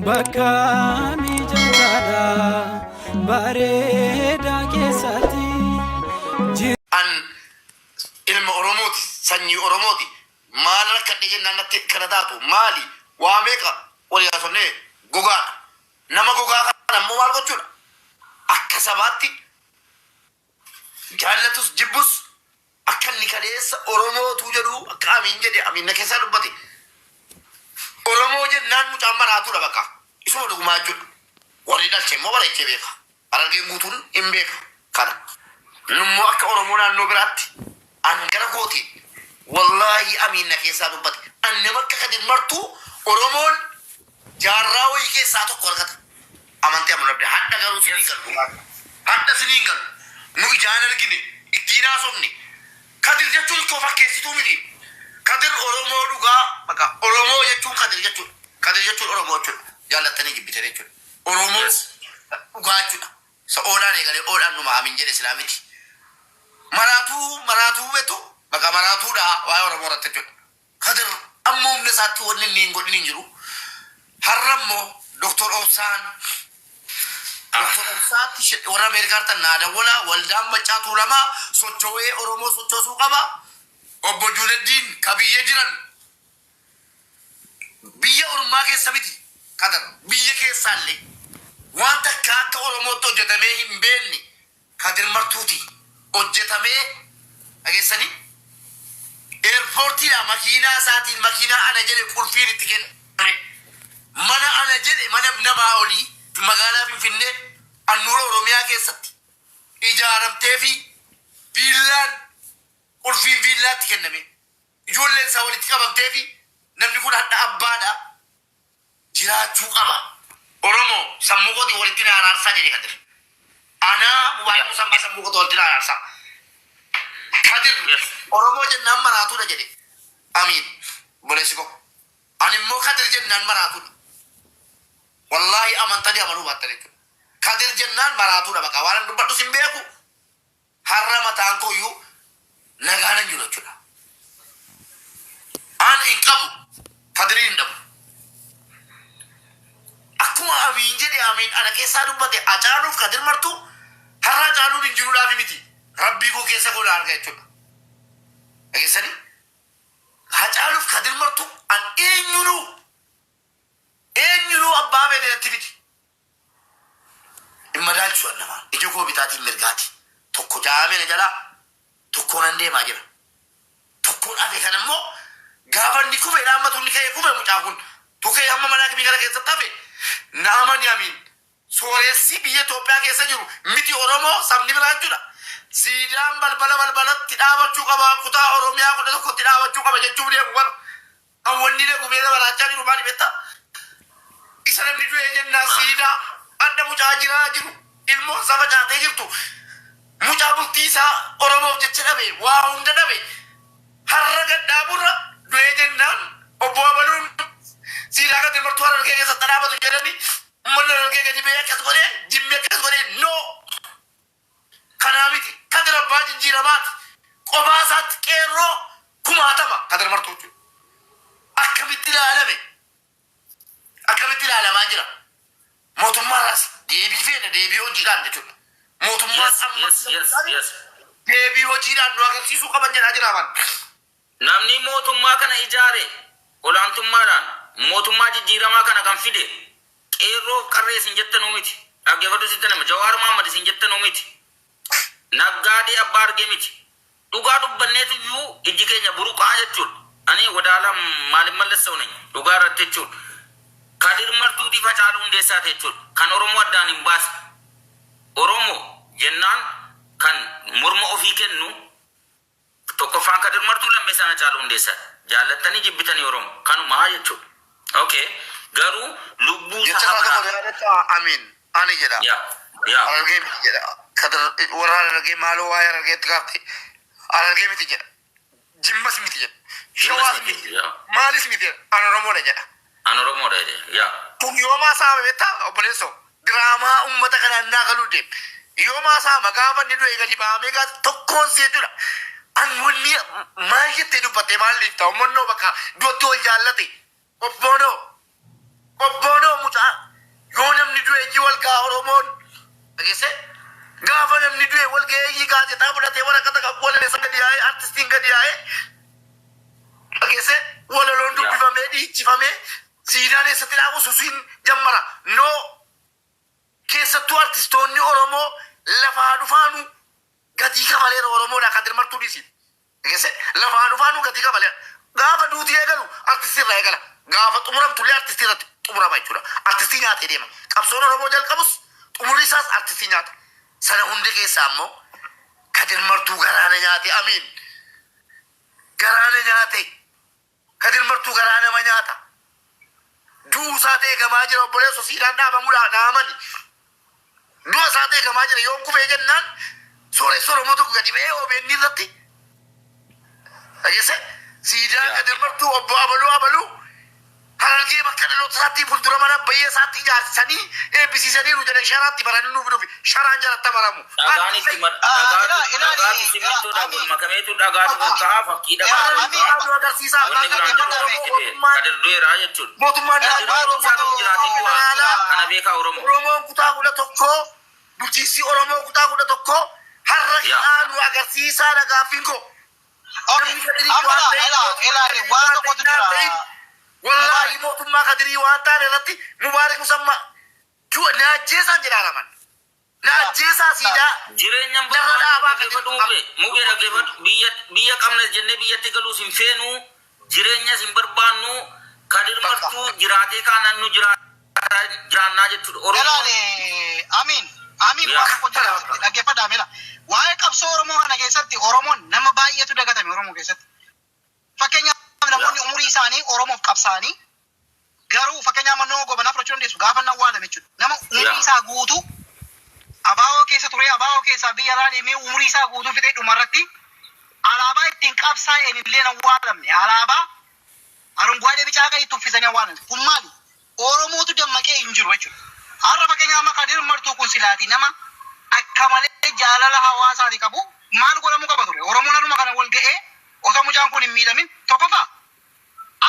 Bakka mijataadha bareedaa keessatti. An ilma Oromooti, sanyii Oromooti. Maal rakkadhe jennaan natti kana taatu maali? Waa meeqa walii haasofnee gogaadha. Nama gogaa kana ammoo maal gochuudha? Akka sabaatti jaallatus jibbus akka inni kaleessa Oromootu jedhu akka Amiin jedhe, Amiin na keessaa dubbate. Oromoo jennaan mucaan maraatuudha bakka. Isuma dhugumaa jechuudha. Warri dhalche immoo bareechee beeka. Harargeen guutuun hin beeka kana. Nummoo akka Oromoo naannoo biraatti an gara kootiin wallaahi Amiin na keessaa dubbate. An nama akka Kadir Martuu Oromoon jaarraa wayii keessaa tokko argata. Amantii amanu dhabde. Hadha garuu siniin galu. Hadha siniin galu. Nu ijaan argine ittiin haasofne. Kadir jechuun ikkoo fakkeessituu miti. Kadir Oromoo dhugaa bakka Oromoo jechuun Kadir jechuudha. Kadir jechuun Oromoo jechuudha. Jaallattanii jibbitanii jechuudha. Oromoo dhugaa jechuudha. Isa oodhaan eegalee oodhaan dhuma Amiin jedhe silaa miti. Maraatuu maraatuu beektu bakka maraatuudha waa'ee Oromoo irratti jechuudha. Kadir amma humna isaatti wanni inni hin godhin hin jiru. Har'a immoo Dr. Obsaan Dr. Obsaatti warra Ameerikaa jirtan naa dawwalaa, waldaan Maccaa Tuulamaa socho'ee Oromoo sochoosuu qaba. Obbo Juuneddiin ka biyya jiran biyya ormaa keessa miti Kadir, biyya keessaallee waan takka akka Oromootti hojjetamee hin beekne Kadir Martuuti hojjetamee dhageessanii eerpoortiidha makiinaa isaatiin makiinaa ana jedhe qulfiin itti kenname, mana ana jedhe mana namaa olii magaalaa Finfinnee handhuura Oromiyaa keessatti ijaaramtee fi viillaan qulfiin viillaatti kenname, ijoolleen isaa walitti qabamtee fi namni kun hadha abbaadha jiraachuu qaba. Oromoo sammuu kootiin walitti na araarsaa jedhe Kadir. Anaa Mubaarak Musammaa sammuu kootiin walitti na araarsaa. Kadir Oromoo jennaan maraatuudha jedhe. Amiin. Obboleessi koo. Ani immoo Kadir jennaan maraatuudha. Wallaahi amantanii amanuu baattan jechuudha. Kadir jennaan maraatuudha bakka waan an dubbadhus hin beeku. Har'a mataan koo iyyuu nagaan hin jiru jechuudha. An hin qabu, Kadiriin hin dhabu. Akkuma Amiin jedhe, Amiin ana keessaa dubbate, Hacaaluuf Kadir Martuu har'a Hacaaluun hin jiruudhaafi miti. Rabbii koo keessa koo na arga jechuudha. Dhageessanii? Hacaaluuf Kadir Martuu an eenyunuu eenyunuu abbaa fedhe natti fidi. Hin madaalchisu an namaa. Ija koo bitaatiin mirgaati. Tokko jaame na jalaa, tokkoonan deemaa jira. Tokkoon hafe kana immoo gaafa inni kufe dhaammatu inni ka'ee kufe mucaan kun. Tukee hamma mana hakimii kana keessatti hafe. Na amani Amiin. Sooressi biyya Itoophiyaa keessa jiru miti Oromoo sabni biraa jechuudha. Siidaan balbala balbalatti dhaabachuu qaba, kutaa Oromiyaa 11tti dhaabachuu qaba jechuuf deemu bara. Kan wanni na gubee na maraachaa jiru maali beektaa? Isa namni du'ee jennaan siidaa adda mucaa jiraa jiru ilmoon isaa facaatee jirtu mucaa bultii isaa Oromoof jecha dhabe waa hunda dhabe har'a gadhaaburra du'ee jennaan obbo Abaluun siidaa gadi martuu Harargee keessatti dhaabatu jedhanii uummanni Harargee gadi ba'ee akkas godhee Jimmi akkas godhee no. Kanaa miti. Kadir abbaa jijjiiramaati. Qobaa isaatti qeerroo kumaatama Kadir Martuu jechuudha. Akkamitti ilaalame? Akkamitti ilaalamaa jira? Mootummaarraas deebii feena, deebii hojiidhaan jechuudha. Mootummaan amma deebii hojiidhaan nu agarsiisuu qaban jedhaa jira amaan. Namni mootummaa kana ijaare, olaantummaadhaan mootummaa jijjiiramaa kana kan fide qeerroof qarree isin jettanuu miti. Dhaggeeffadhu sittan hima. Jawaar Mohammad isin jettanuu miti. Naggaadee abbaa argee miti. Dhugaa dubbanneetu iyyuu ijji keenya buruqaa jechuudha. Ani wadaala maalin mallessa'u nany dhugaa irratti jechuudha. Kadir Martuutiif Hacaaluu Hundeessaati jechuudha. Kan Oromoo addaan hin baasne. Oromoo jennaan kan morma ofii kennu Tokkoffaan Kadir Martuu, lammeessaan Hacaaluu Hundeessaadha. Jaallattanii jibbitanii Oromo kanumaa jechuudha. Okay. Garuu lubbuu Jecha isaa isaa tokko biraa. yaadatta Amiin. Ani jedha. Yaa. Yaa. Harargee miti jedha. Kadir warra Harargee maaloo waa'ee Harargeetti kaafte. Harargee miti jedha. Jimmas miti jedha. Jimmas Shawaas miti, miti. yaa. Maalis miti jedha. An Oromoodha jedha. An Oromoodha jedhe. Yaa. Kun yoomaa saame beektaa obboleessoo? Diraamaa ummata kanaan naa galuu deem. Yoomaa saama gaafa inni du'e gadi bahamee gaafa tokkoon si jechuudha. An wanni maal jettee dubbattee maal dhiifta? Ummannoo bakka du'atti wal jaallate. Obboonoo. Obboonoo mucaa Gaazexaa fudhatee waraqata qabu walaleessa gadi yaa'ee, artistiin gadi yaa'ee, dhageesse, walaloon dubbifamee dhiichifamee siidaan eessatti dhaabu susiin jammara. No, keessattuu artistoonni Oromoo lafaa dhufaanu gatii kafaleera Oromoodha. Kadir Martuu dhiisi. Dhageesse, lafaa dhufaanu gatii kafaleera. Gaafa duutii eegalu artistii irraa eegala. Gaafa xumuramtullee artistii irratti xumurama jechuudha. Artistii nyaatee deema. Qabsoon Oromoo jalqabus xumurri isaas artistii nyaata. Sana hundi keessaa immoo Kadir Martuu garaana nyaate. Amiin. Garaana nyaate. Kadir Martuu garaa nama nyaata. Du'uu isaa ta'e gamaa jira, obboleessa, siidhaan dhaabamuudha dhaamani. Du'a isaa ta'e gamaa jira. Yoon kufee jennaan sooressi Oromoo tokko gadi ba'ee OBN irratti, dhageesse, siidaa Kadir Martuu obbo Abaluu Abaluu Harargee bakka dhaloota isaatti fuuldura mana abbayyee isaatti ijaarsisanii eebbisiisaniiru jedhan. Sharaatti baranii nuuf dhufi sharaan jalatti amaramu. Dhagaan itti Ila- ilaali, dhagaatu simmintoodhaan ila- wal makameetu dhagaatu ol ka'a, fakkii dhagaa Ila- ol Amiin. ka'a. Nu agarsiisaa. Wanni biraan jiru Dhaggeeffadhaa. Kadir du'eeraa jechuudha. Mootummaan Ila- naannoo Kadir isaa Oromoo jiraatiin du'a. federaalaa Kana beekaa Oromoo. Oromoon kutaa 11, bulchiinsi Oromoo kutaa 11 har'a ka'aa nu agarsiisaa dhagaaffiin koo. Okay. Amma ilaali, waan tokkotu jira. Wallaahi, mootummaa Kadirii waan taane irratti Mubaarik Musammaa du'a na ajjeesaan jedhaa raman. Na ajjeesaa siidaa. Jireenyaan Lafa barbaadu dhaabaa dhaggeeffadhu. Kadir. Mubee, mubee, dhaggeeffadhu. Biyya qabnas jennee biyyatti galuus hin feenu, jireenyas hin barbaannu. Kadir Bakka. Martuu jiraatee kaanaan nu jiraannaa jechuudha. Oromoon Ilaali, Amiin, Amiin, Yaa. waan tokko jira, dhaggeeffadhaa meela. Waa'ee qabsoo Oromoo kana keessatti Oromoon nama baay'eetu dagatame Oromoo keessatti. Fakkeenyaaf, namoonni umurii isaanii Oromoof qabsaa'anii garuu fakkeenyaaf mannoo Gobanaa fudhachuu dandeessu, gaafa inni awwaalame jechuudha. Nama umurii isaa guutuu abaa'oo keessa ture, abaa'oo keessaa biyya alaa deemee umurii isaa guutuu fixee dhumarratti alaabaa ittiin qabsaa'een illee hin awwaalamne. Alaabaa አረንጓዴ ቢጫ ቀይ itti uffisanii awwaalan. Kun maali? Oromootu dammaqee hin jiru jechuudha. Har'a fakkeenyaaf amma Kadir Martuu kun silaati nama akka malee jaalala hawaasaati qabu, maal godhamuu qaba ture? Oromoon haruma kana wal ga'ee osoo mucaan kun hin miidhamin, tokkoffaa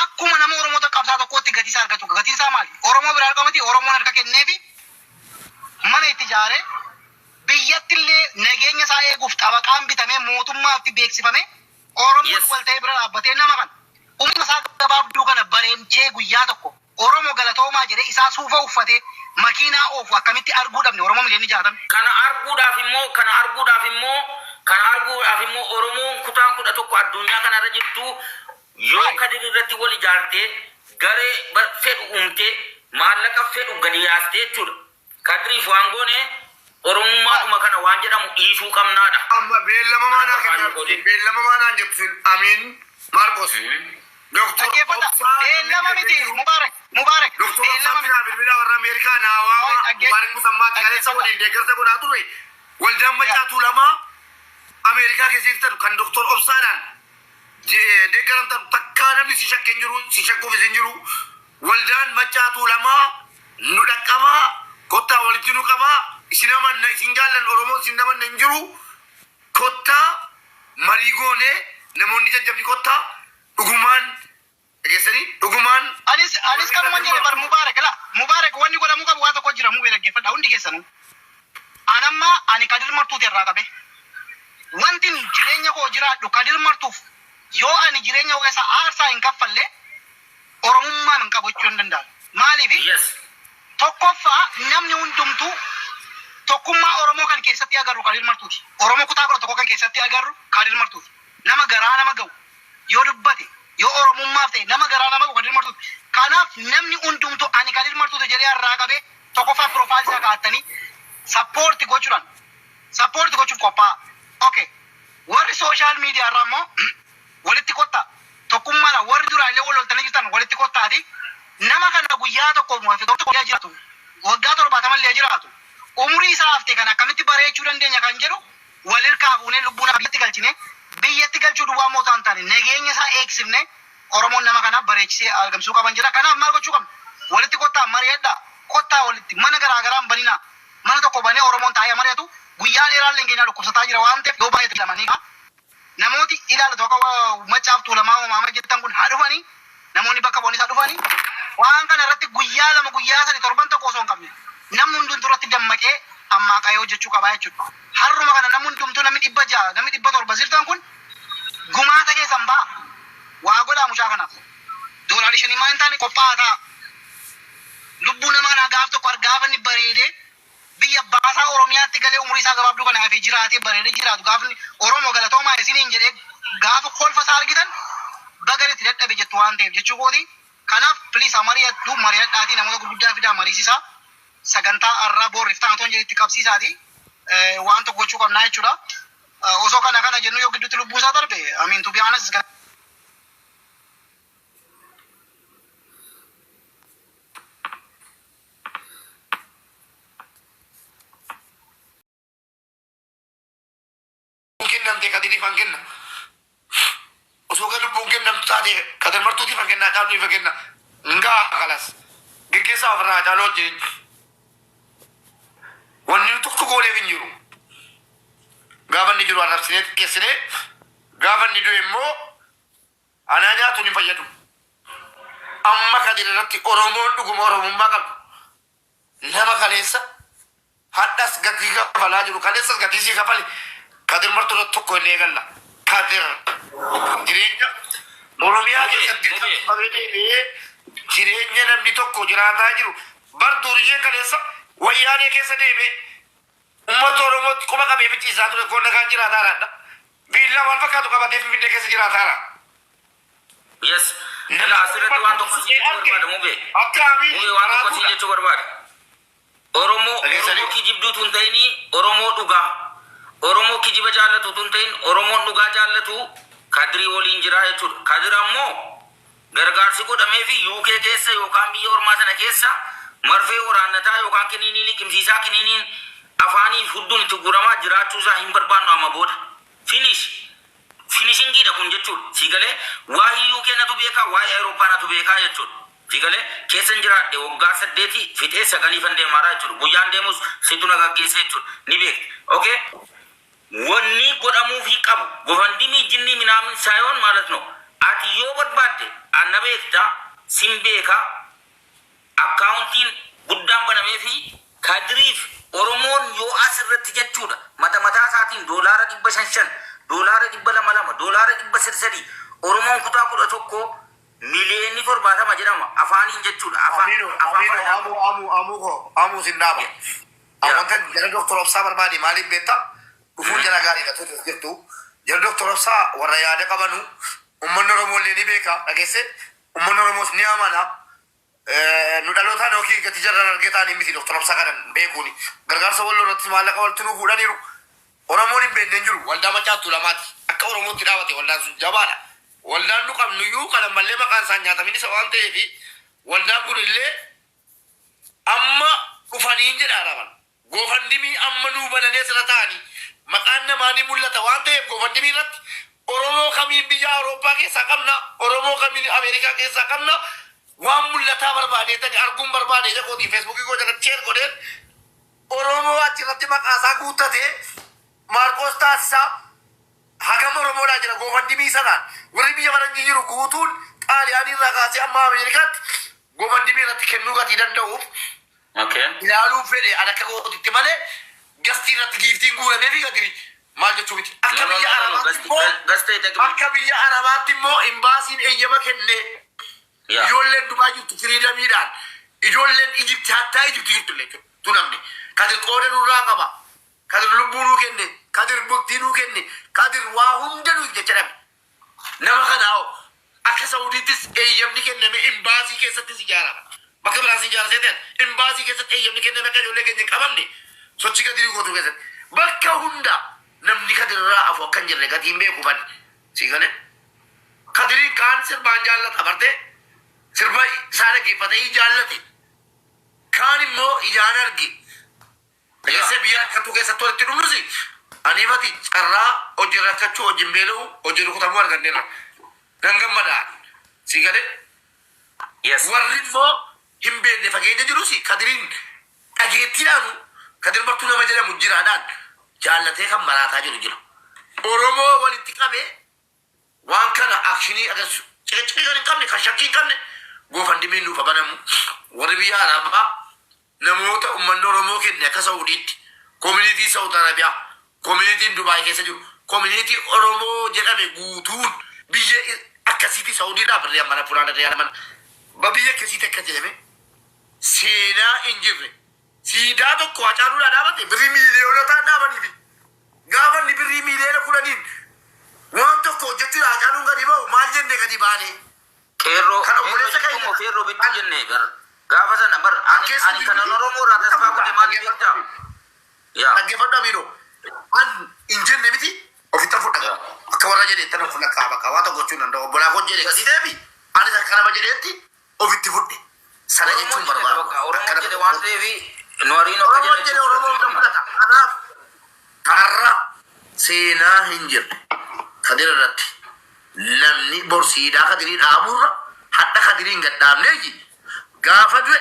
akkuma nama Oromoota qabsaa tokkotti gatii isaa argatu. Gatiin isaa maali? Oromoo biraa argamati, Oromoon harka kenneefi mana itti ijaaree biyyatti illee nageenya isaa eeguuf xabaqaan bitamee mootummaatti beeksifame, Oromoon wal ta'ee bira dhaabbatee nama kana umma isaa gabaabduu kana bareechee guyyaa tokko Oromoo galatoomaa jedhee isaa suufa uffatee makiinaa oofu akkamitti arguu dhabne, Oromoo miliyoonni 60? Kana arguudhaaf immoo Oromoon kutaan 11 addunyaa kanarra jirtu yoo Kadir irratti wal ijaartee, garee fedhu uumtee, maallaqa fedhu gadi yaastee jechuudha. Kadiriif waan goone Oromummaadhuma kana waan jedhamu dhiisuu qabnaadha. Amma beellama maanaa Kana kennaa godhe. beellama maanaan jettu sun, Amiin Maarqos. Doktor Dhaggeeffadha. Obsaa. Beellama miti, Mubaarak, Mubaarak. Doktor Beellama Obsaa miti. Finaa bilbila warra Ameerikaa naa waama. Mubaarak Musammaatti kaleessa waliin deeggarsa godhaa turre. Waldaan Maccaa Tuulamaa Ameerikaa keessa jirtan kan Doktor Obsaadhaan deeggaramtan, takkaa namni si shakke hin jiru, si shakkuufis hin jiru. Waldaan Maccaa Tuulamaa nu dhaqqabaa, kottaa walitti nu qabaa, isin amanna, isin jaallan, Oromoon isin amanna hin jiru. Kottaa marii goonee, namoonni jajjabni kottaa, dhugumaan dhageessanii dhugumaan. Anis kanuman jedhe bar, Mubaarak, la Mubaarak, wanni godhamuu qabu waa tokko jira, mubee, dhaggeeffadha hundi keessanuu. Anamma ani Kadir Martuuti irraa qabe. Wanti jireenya koo jiraadhu Kadir Martuuf, yoo ani jireenya koo keessa aarsaa hin kaffalle Oromummaan hin qabu jechuu hin danda'amu. Maaliif? Tokkoffaa, namni hundumtuu tokkummaa Oromoo kan keessatti agarru Kadir Martuuti. Oromoo kutaa 11 kan keessatti agarru Kadir Martuuti. Nama garaa nama ga'u yoo dubbate, yoo Oromummaaf ta'e, nama garaa nama ga'u Kadir Martuuti. Kanaaf namni hundumtuu ani Kadir Martuuti jedhee har'aa qabee, tokkoffaa profile isaa kaa'attanii support gochuudhaan support gochuuf qophaa'a. Okay. Warri social media irraa immoo walitti kottaa. Tokkummaadhaan warri duraa illee wal loltanii jirtan walitti kottaati. Nama kana guyyaa tokko tokko jiraatu, waggaa 70 illee jiraatu, umurii isaa hafte kan akkamitti bareechuu dandeenya kan jedhu wal hirkaa buunee lubbuun biyyatti galchine, biyyatti galchuu duwwaa mootaa hin taane, nageenya isaa eegsifne, Oromoon nama kana bareechisee argamsiisuu qaban jedha. Kanaaf maal gochuu qabna? Walitti kottaa mari'adhaa. Kottaa walitti mana garaa garaan baninaa. Mana tokko banee Oromoon taa'ee mari'atu. Guyyaa dheeraan leenkeenyaa dhukkubsataa jira waan ta'eef yoo baay'ate lamanii namooti ilaalatu akka Maccaaf Tuulamaa uumamaa jettan kun haa dhufanii, namoonni bakka bu'an isaa dhufanii, waan kana irratti guyyaa 2, guyyaa 3, torban tokko osoo hin qabne namni hundumtuu irratti dammaqee ammaa qa'ee hojjechuu qabaa jechuudha. Harruma kana namni hundumtuu, namni 600, namni 700 sirtaan kun gumaata keessan ba'a. Waa godhaa mucaa kanaaf. Doolaarri 5 maal hin taane qophaa'aa ta'a. Lubbuu nama kanaa gaaf tokko gaafa inni bareedee biyya baasaa Oromiyaatti galee, umurii isaa gabaabduu kana hafee jiraatee bareedee jiraatu, gaafa inni "Oromoo, galatoomaa" isiniin jedhee gaafa kolfa isaa argitan, baga itti dadhabe jettu waan ta'eef jechuu kooti. Kanaaf please mari'adhu, mari'adhaatii namoota gurguddaa fidaa mariisisaa. Sagantaa har'aa boorriif ta'an toon jedhetti qabsiisaati. Waan tokko gochuu qabnaa jechuudha. Osoo kana kana jennu yoo gidduutti lubbuu isaa darbe, I mean, to be honest, Kennamte Kadiriif han kenna. Osoo kan lubbuun kennamtu taate Kadir Martuutiif han kenna, Caaluuf han kenna. Ngaa kalas. Geggeessaa ofirraa Caaluu wajjin. Wanni nu tokko gooneef hin jiru. Gaafa inni jiru arrabsinee xiqqeessinee, gaafa inni du'e immoo anaa nyaatuun hin fayyadu. Amma Kadir irratti Oromoon dhuguma Oromummaa qabdu. Nama kaleessa hadhas gatii kafalaa jiru, kaleessas gatii sii kafale, Kadir Martuu irratti tokko hin eegalla. Kadir jireenya Oromiyaa Mubee, keessatti Mubee. qabamee deebi'ee jireenya namni tokko jiraataa jiru bar duriyyeen kaleessa Wayyaanee keessa deemee uummata Oromootti quba qabee ficiisaa ture koonna kaan jiraataadha. Viillaa maal fakkaatu qabatee Finfinnee keessa jiraataadha. Yes. Ila asirratti waan tokko si jechuu barbaada, Mubee. Akka Abiy Mubee, waan tokko si maraatuudha. jechuu barbaada. Oromoo Dhageessanii? Oromoo kijibduu tun ta'ini, Oromoo dhugaa. Oromoo kijiba jaallatu tun ta'in, Oromoon dhugaa jaallatu Kadirii waliin jira jechuudha. Kadir ammoo gargaarsi godhamee fi UK keessa yookaan biyya ormaa sana keessa marfee waraannataa yookaan kiniinii liqimsiisaa, kiniiniin afaanii hudduun itti guramaa jiraachuu isaa hin barbaannu amma booda. Finish. Finishingiidha kun jechuudha. Si galee, waa'ee UK natu beekaa, waa'ee Awurooppaa natu beekaa jechuudha. Si galee, keessan jiraadhe waggaa 8 fixee 9fan deemaaraa jechuudha. Guyyaan deemus situ na gaggeessa jechuudha. Ni beekta. Okay? Wanni godhamuufii qabu GoFundMe jinnii ምናምን ሳይሆን ማለት ነው። Ati yoo barbaadde anna beekta, sin beeka, akkaawuntiin guddaan banamee fi Kadiriif Oromoon yoo as irratti jechuudha mata mataa isaatiin doolaara 500 5, doolaara 200 2, doolaara 300 3, Oromoon kutaa 11 miliyoonni 70 jedhama afaaniin jechuudha, afaan Aminu, afaan Aminu, fayyadamu. Amu, Amu, Amu ko, Amu sin dhaaba. Wanta jara Doktor Obsaa barbaade maaliif beektaa? Dhufuun jara gaariidha tuuti jirtu. Jara Doktor Obsaa warra yaada qabanu, uummanni Oromoo illee ni beeka, dhageesse, uummanni Oromoos ni amana. Nu dhalootaan yookiin gati jarraan argee ta'anii miti Doktor Obsaa kanan beekuuni. Gargaarsa walloo irratti maallaqa walitti nuu fuudhaniiru. Oromoon hin beekne hin jiru. Waldaa Macaattuu lamaati. Akka Oromootti dhaabate waldaan sun jabaadha. Waldaan nu qabnu iyyuu kana mallee maqaan isaan nyaatamin isa waan ta'eef, waldaan kun illee amma dhufaniin jedha araban. GoFundMe amma nuu bananii asirra ta'anii maqaan namaa ni mul'ata waan ta'eef, GoFundMe irratti Oromoo kamiin biyya Awurooppaa keessaa qabna, Oromoo kamiin Ameerikaa keessaa qabna, waan mul'ataa barbaadeetani arguun barbaade ija kootii Feesbuukii koo jalatti share godheen, Oromoo achirratti maqaa isaa guuttatee Maarqoos taasisaa hagam Oromoodhaa jira. GoFundMe sanaan warri biyya faranjii jiru guutuun Xaaliyaanii irraa kaasee amma Ameerikaatti GoFundMe irratti kennuu gatii danda'uuf ilaaluun fedhe an akka gootitti malee gastii irratti giiftiin guuramee fi gadi maal jechuu miti. Akka No, no, biyya no, no, no. Arabaatti Gasti, immoo gastee dhaqmi. akka biyya Arabaatti immoo imbaasiin eeyyama kenne, ijoolleen Dubaa jirtu freedomiidhaan, ijoolleen Ijipti, hattaa Ijipti jirtu illee jechuudha. Tu namni Kadir qooda nurraa qaba. Kadir lubbuu nuu kenne, Kadir bultii nuu kenne, Kadir waa hunda nuuf jecha dhabe. Nama kanaa hoo akka Saudiittis eeyyamni kenname imbaasii keessattis ijaarama. Bakka biraas ijaarasee ta'an imbaasii keessatti eeyyamni kenname akka ijoollee keenya hin qabamne sochii Kadirii gootuu keessatti. Bakka hunda namni Kadirraa afu akka hin jirre gatiin beeku bani. Sii galee? Kadiriin kaan sirbaan jaallata, bartee sirba isaa dhaggeeffatee jaallate. Kaan immoo ijaan arge. Dhageessee biyya akkattuu keessatti walitti dhumnusi aniifati carraa hojii rakkachuu, hojiin beela'uu, hojii rukutamuu arganneerra. Nan gammadaa. Sii galee? Yes. Warri immoo hin beekne fageenya jirus Kadiriin dhageettiidhaan Kadir Martuu nama jedhamu jiraadhaan jaallatee kan maraataa jiru jira. Oromoo walitti qabee waan kana actionii agarsiisu. Ciqiciqii kan hin qabne, kan shakkii hin qabne, GoFundMen nuuf banamu. Warri biyya Arabaa namoota uummanni Oromoo kenne akka Saudiitti, community Saudi Arabiyaa, Koominitiin Dubaay keessa jiru. Koominitii Oromoo jedhame guutuun biyya akkasiitti Saudiidhaa birrii mana funaana riyaala mana. Biyya akkasiitti akkas jedhame seenaa hin jirre. Siidaa tokko Hacaaluudhaa dhaabate birrii miiliyoonota dhaabaniifi. Gaafa inni birrii miiliyoona 10n waan tokko hojjechuudha Hacaaluun gadi ba'u maal jenne gadi baane. Qeerroo Kan obboleessa qeerroo keenya. Qeerroo bittuu jenne bar gaafa sana bar ani Keessa ani kanan jiru- Oromoo irraa tasfaa kute maal beektaa? Yaa. Dhaggeeffadhu Amiinoo. An hin jenne miti ofitti fudhata. Akka warra jedheetti nan fudhata kaaba waa tokko gochuu hin danda'u. Obbolaa koo jedhe gadi deebi. Anis akka nama jedheetti ofitti fudhe. Sana jechuun barbaadu. Oromoo jedhe waan ta'eef nu hariin akka Oromoon jedhe Oromoon kan fudhata. Kanaaf har'a seenaa hin jirre. Kadir irratti namni bor siidaa Kadirii dhaabuurra hadha Kadirii hin gadhaabneeji gaafa du'e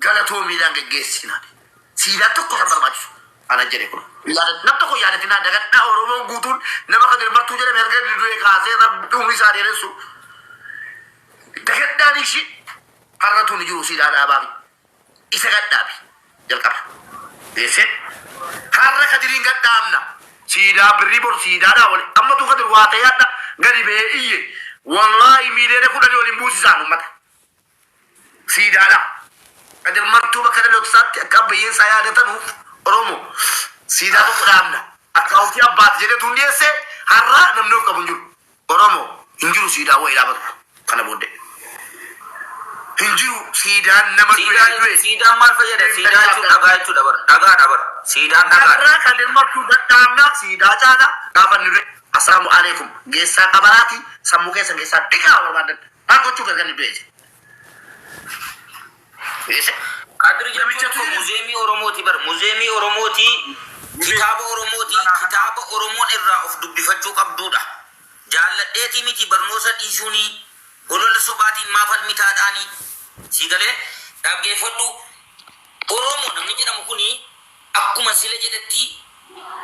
galatoomiidhaan geggeessinaa. Siidaa tokko kan barbaachisu. Ana jedhe kun. Nam tokko yaadatinaa dagadhaa. Oromoon guutuun nama Kadir Martuu jedhame erga inni du'e kaasee Rabbi umrii isaa dheeressu. Dagadhaan ishii har'atu ni jiru siidaa dhaabaafi. Isa gadhaabi jalqaba. Geesse har'a Kadiriin gadhaabna. Siidaa birrii bor siidaadhaa wali. Amma tu Kadir waa ta'ee hadha gadi ba'ee iyye. Wallaahi miiliyoona 10 waliin buusisaan uummata. Siidaadha. Kadir Martuu bakka dhaloota isaatti akka abbayyeen isaa yaadatanuuf Oromoo siidaa tokko dhaabna. Akkaawuntii abbaati jedhetu hin dhiyeesse, har'a namni of qabu hin jiru. Oromoo hin jiru siidaa wayii dhaabatu kana booddee. Hin jiru siidaan nama du'e Siidaan du'e. Siidaan maal fayyada? Siidaa jechuun dhagaa jechuudha bar. Dhagaadha bar. Siidaan dhagaadha. Har'a Kadir Martuu gadhaabna siidaa caala gaafa inni du'e. Assalaamu alaikum. Geessaa qabaraati sammuu keessan keessaa dhiqaa barbaadan. Maal gochuu gargar inni du'e? Geesse. Kadir jechuun Namichatu kun muzeemii Oromooti bar. Muzeemii Oromooti. Kitaaba Oromooti. Kitaaba Oromoon irraa of dubbifachuu qabduudha. Jaalladheetii miti barnoota dhiisuunii holola sobaatiin maaf falmitaadhaanii. Si galee dhaggeeffadhu. Oromoo namni jedhamu kuni akkuma sila jedhetti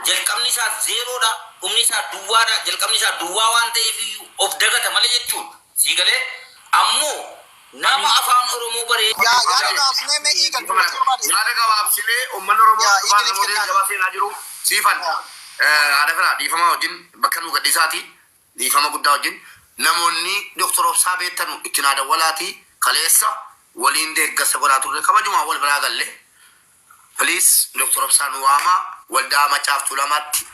jalqabni isaa zeeroodha. Dhumni isaa duwwaadha. Jalqabni isaa duwwaa waan ta'eef iyyuu of dagata malee jechuudha. Si galee ammoo nama afaan Oromoo baree. Yaa yaada gabaabsinee mee eegal dubbachuu barbaade. Yaada gabaabsinee uummanni Oromoo Yaa dhufaan eegaliif namoota kennaa. gabaa seenaa jiru siifan. Haadha firaa dhiifama wajjin bakka nu gadhiisaati. Dhiifama guddaa wajjin namoonni Dooktor Obsaa beektanu itti naa dawwalaati kaleessa waliin deeggarsa godhaa turre kabajumaa wal biraa galle. Please, Dooktor Obsaa nu waamaa. Waldaa Macaaf Tuulamaatti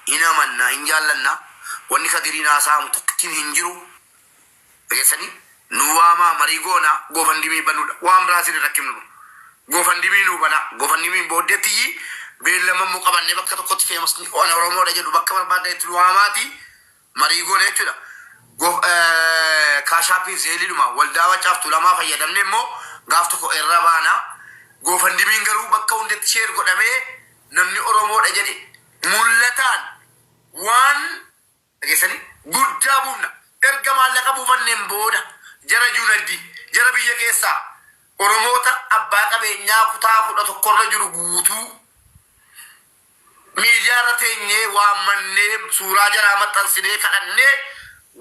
hin amanna, hin jaallanna. Wanni Kadiriin haasa'amu tokkittiin hin jiru. Dhageessanii nu waamaa, marii goona, GoFundMe banuudha. Waan biraa isin rakkifnu. GoFundMe nu bana. GoFundMen booddeetti beellama immoo qabannee bakka tokkotti feemasni waan Oromoodha jedhu bakka barbaadanitti nu waamaati marii goona jechuudha. Cash Appii Zelleidhuma waldaa Macaaf Tuulamaa fayyadamne immoo gaaf tokko irra baana. GoFundMen garuu bakka hundatti share godhamee namni Oromoodha jedhe mul'ataan waan dhageessanii guddaa buufna. Erga maallaqa buufanneen booda jara juunaddi jara biyya keessaa Oromoota abbaa qabeenyaa kutaa 11rra jiru guutuu miidiyaa irra teenyee waammannee suuraa jaraa maxxansinee kadhannee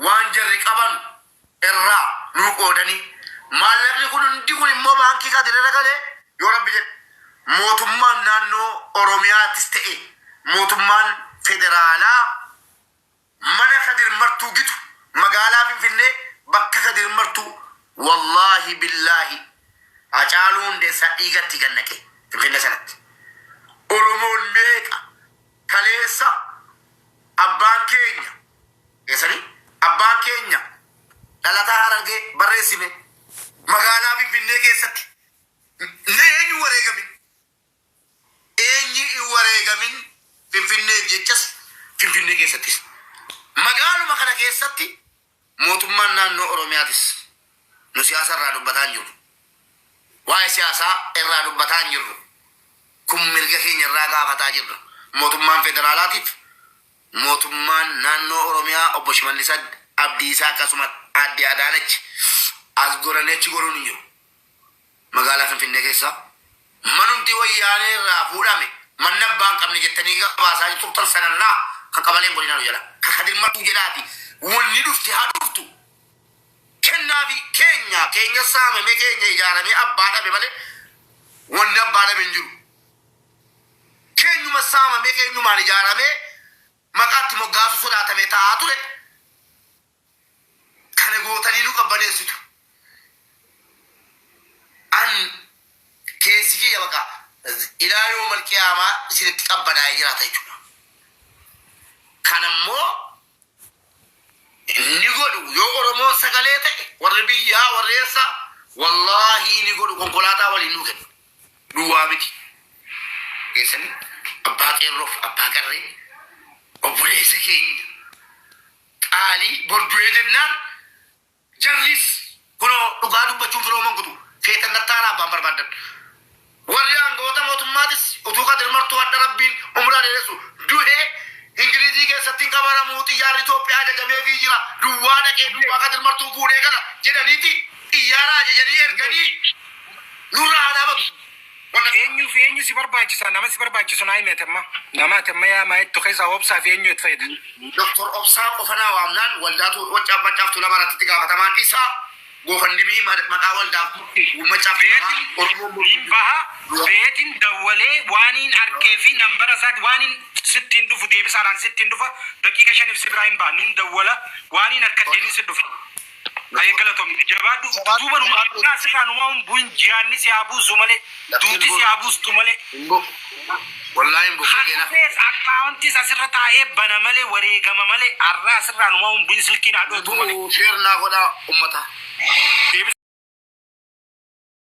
waan jarri qaban irraa nuu qoodanii maallaqni kun hundi kun immoo baankii Kadirra galee yoo Rabbi jedhe mootummaan naannoo Oromiyaattis ta'e mootummaan federaalaa mana Kadir Martuu gitu magaalaa Finfinnee bakka Kadir Martuu, wallaahi billaahi, Hacaaluu Hundeessaa dhiigatti gannaqe Finfinnee sanatti. Oromoon meeqa kaleessa abbaan keenya geessanii abbaan keenya dhalataa Harargee barreessine magaalaa Finfinnee keessatti ne eenyu wareegamin, eenyu hin wareegamin Finfinneef jechas Finfinnee keessattis magaaluma kana keessatti mootummaan naannoo Oromiyaatis nu siyaasa irraa dubbataa hin jiru. Waa'ee siyaasaa irraa dubbataa hin jirru. Kun mirga keenya irraa gaafataa jirra. Mootummaan federaalaatiif mootummaan naannoo Oromiyaa obbo Shimallis Abdiisaa akkasuma aadde Adaanach as goranii achi goruun hin jiru. Magaalaa Finfinnee keessa manumti Wayyaanee irraa fuudhame manni abbaa hin qabne jettanii gabaasaa turtan sanarraa kan qabaleen godinaa nu jala. Kan Kadir Martuu jedhaati wanni dhufte haa dhuftu. Kennaa fi keenya keenya saamame keenya ijaaramee abbaa dhabe malee wanni abbaa dhabe hin jiru. Keenyuma saamamee keenyumaan ijaaramee maqaatti moggaasuu sodaatamee taa'aa ture. Kana gootanii nu qabbaneessitu. An keessi kiyya baqa ilaa yoo malqiyaamaa isinitti qabbanaa'ee jiraata jechuudha. Kanammoo ni godhu yoo Oromoon sagalee ta'e warri biyyaa warri eessaa wallaahi ni godhu konkolaataa waliin nuu kennu. Duwwaa miti. Keessanii abbaa qeerroof abbaa qarree obboleessa keenya qaalii bordu'ee jennaan jarris kunoo dhugaa dubbachuun firooman kutu feetan nattaanaa abbaan barbaadan. Warri aangawoota mootummaatis utuu Kadir Martuu adda Rabbiin umuraa dheeressu du'ee Ingilizii keessatti hin qabaramu xiyyaarri Itoophiyaa ajajameefii jira duwwaa dhaqee duwwaa Kadir Martuu fuudhee gala jedhaniiti xiyyaara ajajanii erganii nurraa haa dhaabatu. Wanna Eenyu fi eenyu si barbaachisa? Nama si barbaachisu naa himete amma. Nama ati amma yaa maayittu keessaa obsaa fi eenyu itti fayyada? Doktor Obsaa qofa naa waamnaan waldaatu waccaaf maccaaf tuulama irratti itti gaafatamaan isaa GoFundMe maqaa waldaaf maccaaf tuulamaa Oromoon Hin baha beetin dawwalee waaniin arkee fi nambara isaati waaniin sittiin dhufu deebisaadhaan sittiin dhufa daqiiqa shaniif si biraa hin baha nin dawwala waaniin harkadheenin si dhufa. Ayee galatoomne jabaadhu duuba numa argaa sirraa numa hin bu'in jiyaanni si haa buusu malee duuti si haa buustu malee. Wallaahi hin bu'u keena. Har'as akkaawuntiis asirra taa'ee bana malee wareegama malee har'aa asirraa numa hin bu'in silkiin haa dhootu malee. Share naa godhaa ummata. Deebisa.